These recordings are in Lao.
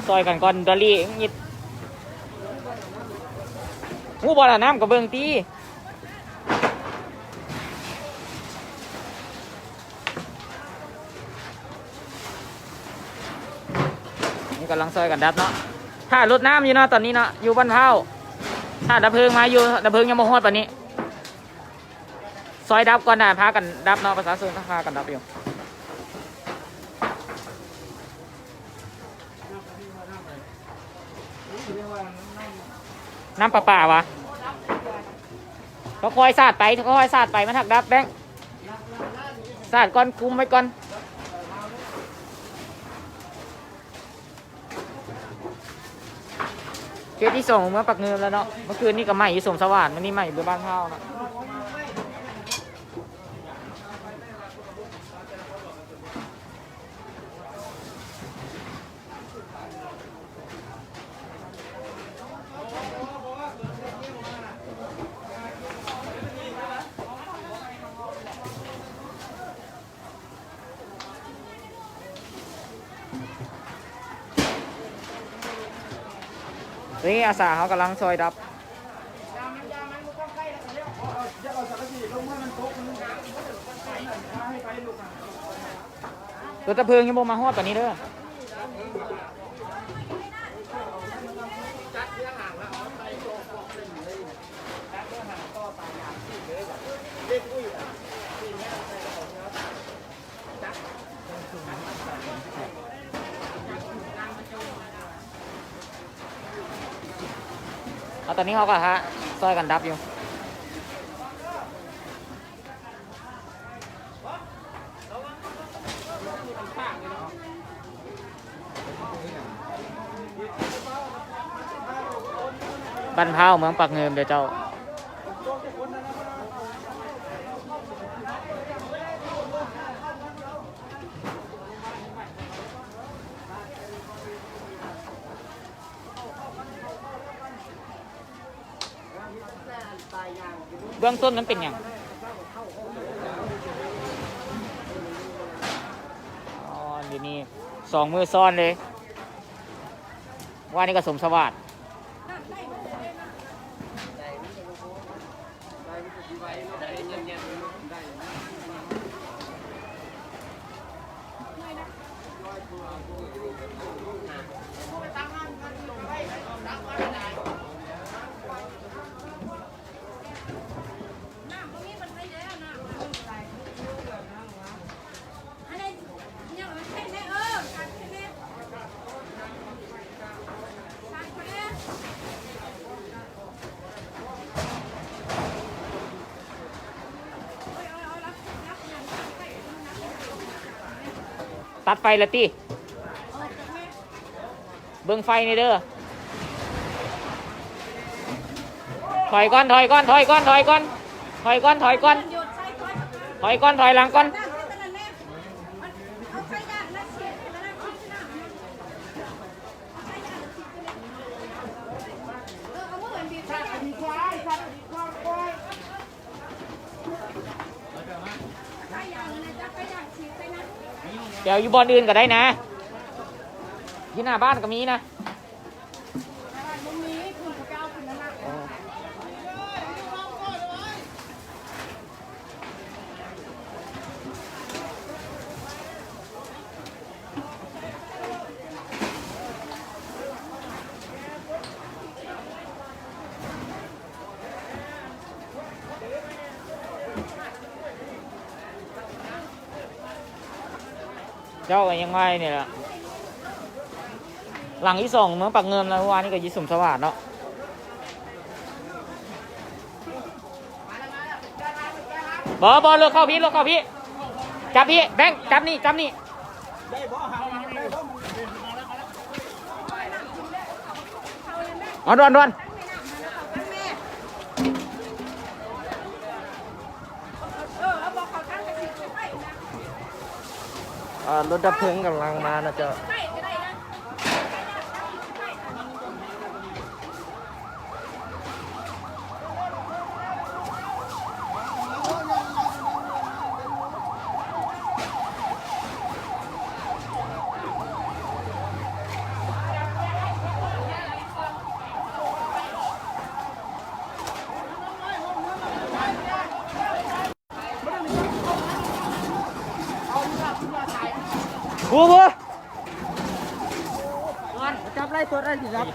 ຊ່ອຍກັນກ່ອນ ດອລລີ ງຶດ. ຮູ້ບໍ່ລະ ນ້ຳກໍເບິ່ງຕິ. ນີ້ກຳລັງຊ່ອຍກັນດັບເນາະ. ຖ້າລົດນ້ຳຢູ່ເນາະ ຕອນນີ້ເນາະ ຢູ່ບ້ານພ້າວ. ຖ້າດັບເພີງມາຢູ່ ດັບເພີງຍັງບໍ່ຮອດປານນີ້. ຊ່ອຍດັບກ່ອນນະ ພາກັນດັບເນາະ ປະຊາຊົນພາກັນດັບຢູ່. ນ້ຳປະປາຫວາ? ຄ່ອຍໆສາດໄປ ຄ່ອຍໆສາດໄປ ມັນຫັກດັບແບງ. ສາດກ່ອນ ກຸມໄວ້ກ່ອນ. ເຄສທີສອງ ເມືອງປາກງື່ມແລ້ວເນາະ. ເມື່ອຄືນນີ້ກໍໄໝ້ຢູ່ສົມສະຫວານ ມື້ນີ້ໄໝ້ຢູ່ບ້ານພ້າວເນາະ. ນີ້ອາສາເຮົາກຳລັງຊ່ອຍດັບ. ລົດດັບເພີງຍັງບໍ່ມາຮອດຕອນນີ້ເດີ. ເອົາ ຕອນນີ້ເຮົາກໍຫາຊ່ອຍກັນດັບຢູ່. ບ້ານພ້າວ ເມືອງປາກງື່ມເດີເຈົ້າ. ເບື້ອງຕົ້ນມັນເປັນຫຍັງ? ອໍ ດຽວນີ້ສອງມື້ຊ້ອນເລີຍ. ວານນີ້ກໍສົມສະຫວາດ. ຕັດໄຟລະຕິ? ເບິ່ງໄຟແດ່ເດີ. ຖອຍກ່ອນ ຖອຍກ່ອນ ຖອຍກ່ອນ ຖອຍກ່ອນ ຖອຍກ່ອນ ຖອຍກ່ອນ ຖອຍກ່ອນ ຖອຍຫຼັງກ່ອນ. ແຕ່ຢູ່ບ່ອນອື່ນກໍໄດ້ນະ ຢູ່ໜ້າບ້ານກໍມີນະ. ເຈົ້າກໍຍັງໄວນີ້ແຫຼະ. ຫຼັງທີສອງເມືອງປາກງື່ມແລ້ວ ວານນີ້ກໍຢູ່ສົມສະຫວາດເນາະ. ບໍ່ ບໍ່ ລົດເຂົ້າພີ້ ລົດເຂົ້າພີ້. ຈັບພີ້ ແບງ ຈັບນີ້ ຈັບນີ້. ເອົາດ່ວນ ດ່ວນ. ອ່າ ລົດດັບເພີງກຳລັງມານະເຈົ້າ. ໂອ້ໂຫ ຈັບໄລ່ຕົວໄດ້ຊິຈັບ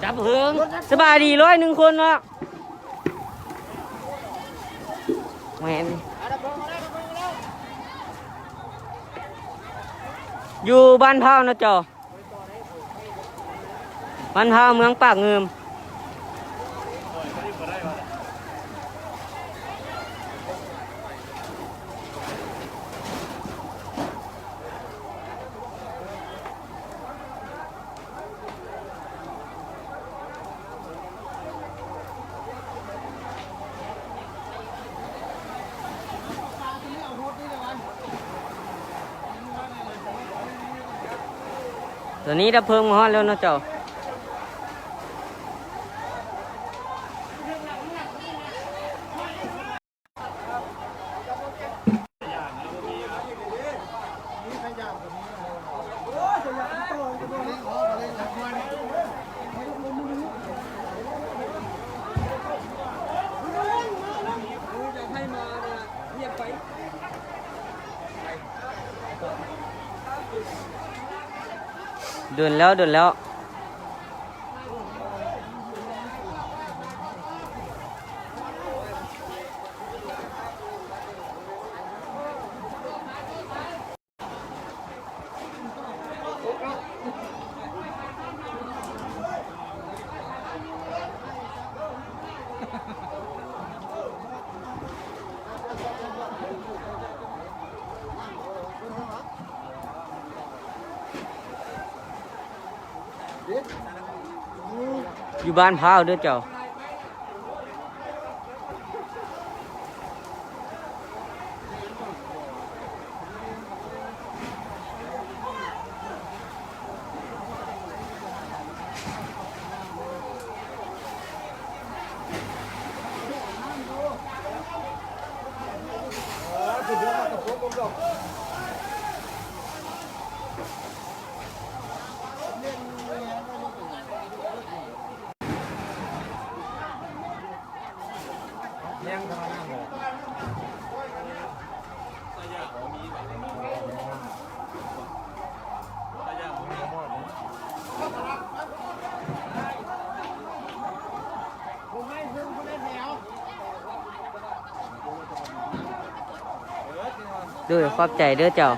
ຈັບເຫິງ ສະບາຍດີຮ້ອຍໜຶ່ງຄົນເນາະ ແມ່ນ ຢູ່ບ້ານພ້າວເນາະເຈົ້າ. ບ້ານພ້າວ ເມືອງປາກງື່ມ. ຕອນນີ້ດັບເພີງມາຮອດແລ້ວເນາະເຈົ້າ. ດົນແລ້ວ ດົນແລ້ວ. ຢູ່ບ້ານພ້າວເດີເຈົ້າ. ໂດຍ ຂອບໃຈເດີເຈົ້າ.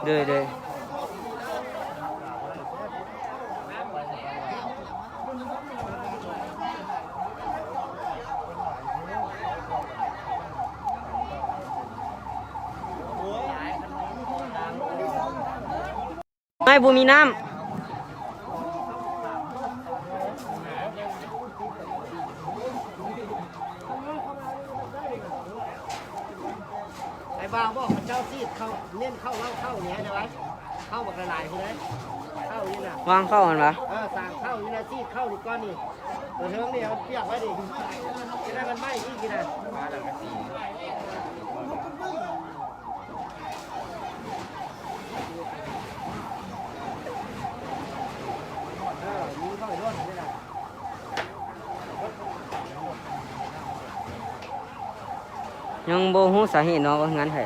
ໂດຍ ໂດຍ ໄມ້ບໍ່ມີນ້ຳ. ໄອ້ບ່າວບອກເຂົາເຈົ້າສີດເຂົ້າ ເນັ້ນເຂົ້າເວົ້າເຂົ້ານີ້ໃຫ້ໄດ້ວະ ເຂົ້າບັກຫຼາຍໆພຸ້ນເດ້ ເຂົ້ານີ້ນະ ວາງເຂົ້າຫັ້ນຫວາ ເອີ ສາມເຂົ້ານີ້ນະ ສີດເຂົ້ານີ້ກ່ອນນີ້ ຕົວເທິງນີ້ເອົາປຽກໄວ້ນີ້ ຈະໄດ້ມັນໄໝ້ອີກນີ້ນະ. ຍັງບໍ່ຮູ້ສາເຫດເນາະວ່າເຮືອນໃຜ.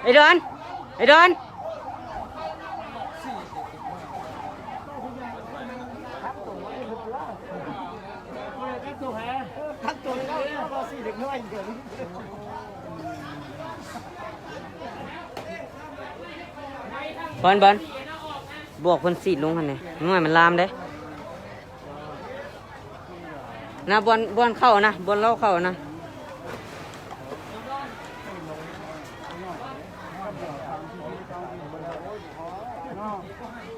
ໄອ້ດອນ ໄອ້ດອນ. ກັກຕົວເຈົ້າ ກັກຕົວເຈົ້າ ວ່າຊິເດັກນ້ອຍ ບອນ ບອນ ບວກເພິ່ນສີດລົງຫັ້ນແຫຼະ ໜ່ວຍມັນລາມເດ້. ນະ ບ່ອນ ບ່ອນເຂົ້ານະ ບ່ອນເລົ່າເຂົ້ານະ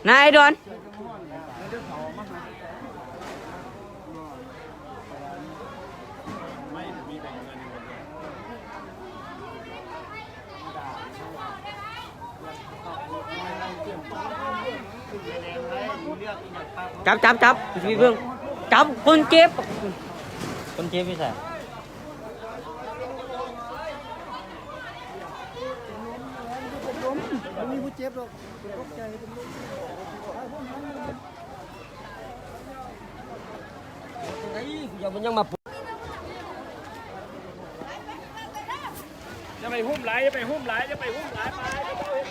ນະ ໄອ້ດອນ. ຈັບ ຈັບ ຈັບ ຊິເບິ່ງ ຈັບຄົນເຈັບ ຄົນເຈັບຢູ່ໃສ? ບໍ່ມີຜູ້ເຈັບດອກ ຕົກໃຈເປັນລົມ ໄອ້ ມັນຍັງມາ ຢ່າໄປຫຸ້ມຫຼາຍ ຢ່າໄປຫຸ້ມຫຼາຍ ຢ່າໄປຫຸ້ມຫຼາຍ ໄປ ເຂົາເຮັດ